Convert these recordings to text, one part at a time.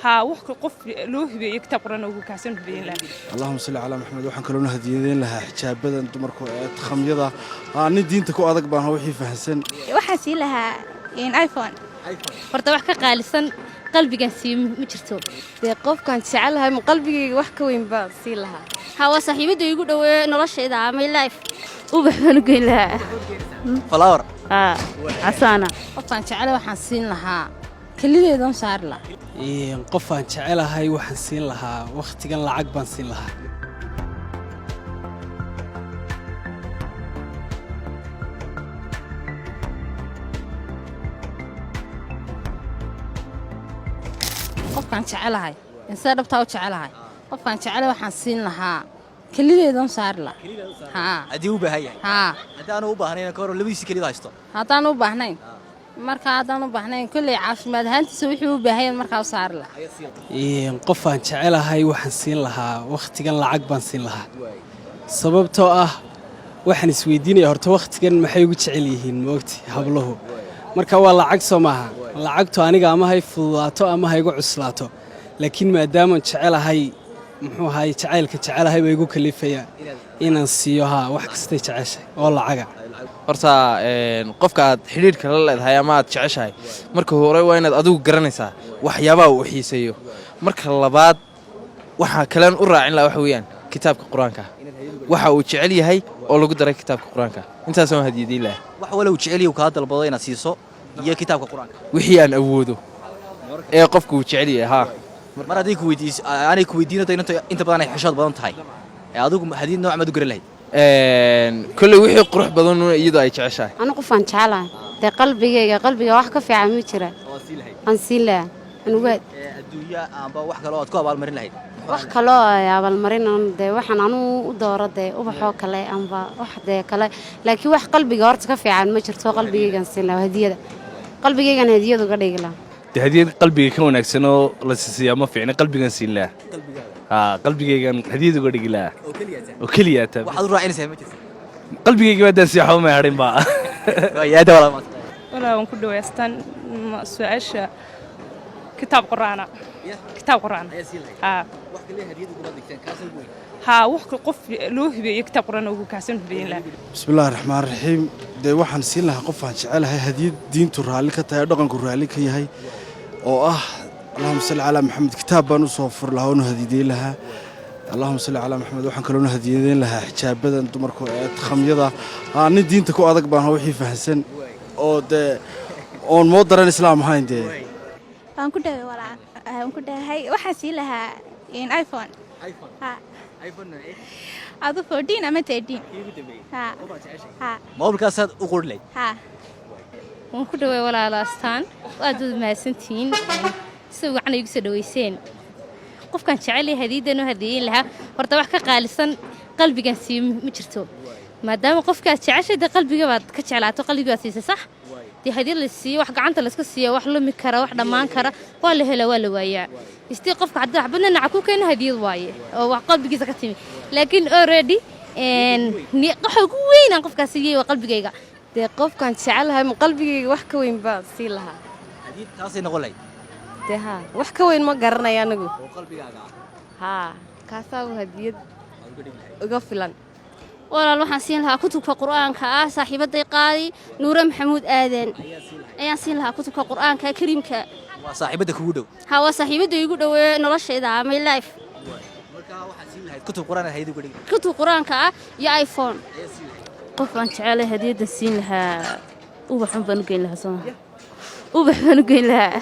Haa, wax qof loo hibeeyo kitaab Qur'aan ugu kacsan hibeeyin lahaa. Allahuma salli calaa Maxamed. Waxaan kaloona hadiyadeyn lahaa xijaabadan dumarku ee takhamyada. Haa, nin diinta ku adag baan, wixii fahansan. Waxaan siin lahaa iPhone. Horta wax ka qaalisan qalbigan sii ma jirto. Dee qofkaan jecelahay ma qalbigayga wax ka weyn baan siin lahaa. Haa, waa saaxiibadda igu dhoweeye noloshayda, my life. Ubax baan u geyn lahaa. Flower. Haa, casaana. Qofkaan jecelahay waxaan siin lahaa kelideedan saari lahaa. Qofaan jecelahay waxaan siin lahaa wakhtigan lacag baan siin lahaa. Qofkaan jecelahay, insee dhabtaa u jecelahay, qofkaan jecelahay waxaan siin lahaa kelideedan saari lahaa, haa. Haddii u baahan yahay? Haa. Haddii aanu u baahnayn, ka hor labadiisi kelida haysto? Haddaan u baahnayn, marka haddaan u baahnayn, kolley caafimaad ahaantiisa wixii u baahan markaa u saari lahaa. Qofaan jecelahay waxaan siin lahaa wakhtigan lacag baan siin lahaa, sababtoo ah waxaan isweydiinaya horta wakhtigan maxay ugu jecel yihiin, maogti, habluhu? Marka waa lacag, soo maaha? Lacagtu aniga ama hay fududaato ama ha igu cuslaato, laakiin maadaamaan jecelahay, muxuu ahaay, jacaylka jecelahay baa igu kalifaya inaan siiyo, haa, wax kastay jeceshahay oo lacaga. Horta qofka aad xidhiidhka la leedahay ama aad jeceshahay, marka hore waa inaad adigu garanaysaa waxyaabaha uu xiiseeyo. Marka labaad, waxaa kalean u raacin lahaa waxa weeyaan kitaabka Qur-aanka, waxa uu jecel yahay oo lagu daray kitaabka Qur-aanka. Intaasaan hadiyadiin lahaa. Wax wala uu jecel yahay uu kaa dalbado inaad siiso iyo kitaabka Qur-aanka? Wixii aan awoodo ee qofka uu jecel yahay, haa. Mar haddii ku weydiis aanay ku weydiinato, inta badan ay xishood badan tahay, ee adigu hadiyad nooc maad u garan lahayd? Kolley wixii qurux badan iyadoo ay jeceshahay. Anu qofaan jecelahay dee qalbigayga, qalbiga wax ka fiican ma jira, aan siin lahaa anugu. Adduunya amba wax kale oo aad ku abaalmarin lahayd? Wax kaloo ay abaalmarin dee waxaan anuu u dooro dee ubaxoo kale amba wax dee kale, laakiin wax qalbiga horta ka fiican ma jirto. Qalbigaygan siin lahaa hadiyada, qalbigaygan hadiyad uga dhigi lahaa. Dee hadiyad qalbiga ka wanaagsan oo la siisiyaa ma fiicna. Qalbigan siin lahaa, haa, qalbigaygan hadiyad uga dhigi lahaa oo keliya taa. Waxaad u raacinaysaa ma jirto? Qalbigayga maadaan sii waxba may hadhin ba. Waayaada walaa. Walaa, waan ku dhaweystaan su-aasha. Kitaab Qur'aana, kitaab Qur'aan, haa. Haa, wax qof loo hibeeyo kitaab Qur'aan ugu kacsan hibeeyin lahaa. Bismillahi raxmaan raxiim. Dee waxaan siin lahaa qofaan jecelahay hadiyad diintu raalli ka tahay oo dhaqanku raalli ka yahay oo ah, allahuma salli calaa Maxamed, kitaab baan u soo furi lahaa oonu hadiyadeyn lahaa. Allahuma salli calaa Maxamed. Waxaan kaloona hadiyadeyn lahaa xijaabadan dumarku ee takhamyada. Haa, nin diinta ku adag baan, wixii fahansan oo dee oon moo daran islaam ahayn dee. Waan ku dhaway walaa, waan ku dhahay. Waxaan siin lahaa iPhone, haa, adu 14 ama 13, haa haa. Moobilkaasaad u qori lahayd? Haa. Waan ku dhaway walaalo Astaan, aad baad mahadsantihiin sida wacan igu soo dhaweyseen. Qofkaan jecel yahay hadiyadan u hadiyeyn lahaa, horta wax ka qaalisan qalbigan sii ma jirto. Maadaama qofkaad jeceshay dee qalbiga baad ka jeclaato, qalbiga baad siisay, sax? Dee hadii la siiyo wax gacanta layska siiyo, wax lumi kara, wax dhammaan kara, waa la helaa, waa la waayaa. Istii qofka haddii waxbadna naca ku keeno, hadiyad waaye oo wax qalbigiisa ka timi. Laakiin already waxa ugu weyn aan qofkaas siiyey waa qalbigayga. Dee qofkaan jecelahay ma qalbigayga wax ka weyn baan siin lahaa. Hadiyad taasay noqon lahayd? Dee haa, wax ka weyn ma garanaya anigu. Oo qalbigaaga ah. Haa, kaasaa hadiyad uga filan. Walaal, waxaan siin lahaa kutubka Qur'aanka ah. Saaxiibaday qaadi Nuure Maxamuud Aadan ayaan siin lahaa kutubka Qur'aanka Kariimka. Waa saaxiibadda kugu dhow? Haa, waa saaxiibadda igu dhoweeye noloshayda, my life. Marka waxaad siin lahayd kutub Qur'aan hadiyad uga dhigi? Kutub Qur'aanka ah iyo iPhone. Qof aan jecelahay hadiyadda siin lahaa, ubaxun baan u geyn lahaa, soo maha? Ubax baan u geyn lahaa.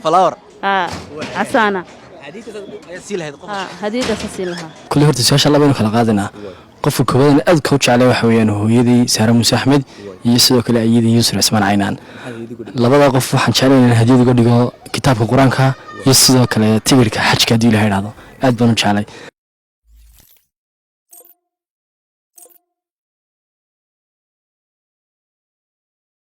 Flower. Haa, casaana. Ayaad siin lahayd qof? Haa, hadiyaddaasaan siin lahaa. Kulli horta su-aasha labaynu kala qaadanaa. Qofka koowaadna aad ka u jeclay waxa weeyaan hooyadii Saare Muuse Axmed iyo sidoo kale ayadii Yuusuf Cismaan Caynaan. Labada qof waxaan jeclay inaan hadiyad uga dhigo kitaabka Qur-aanka iyo sidoo kale tigirka xajka, haddii Ilaha idhaahdo. Aad baan u jeclay.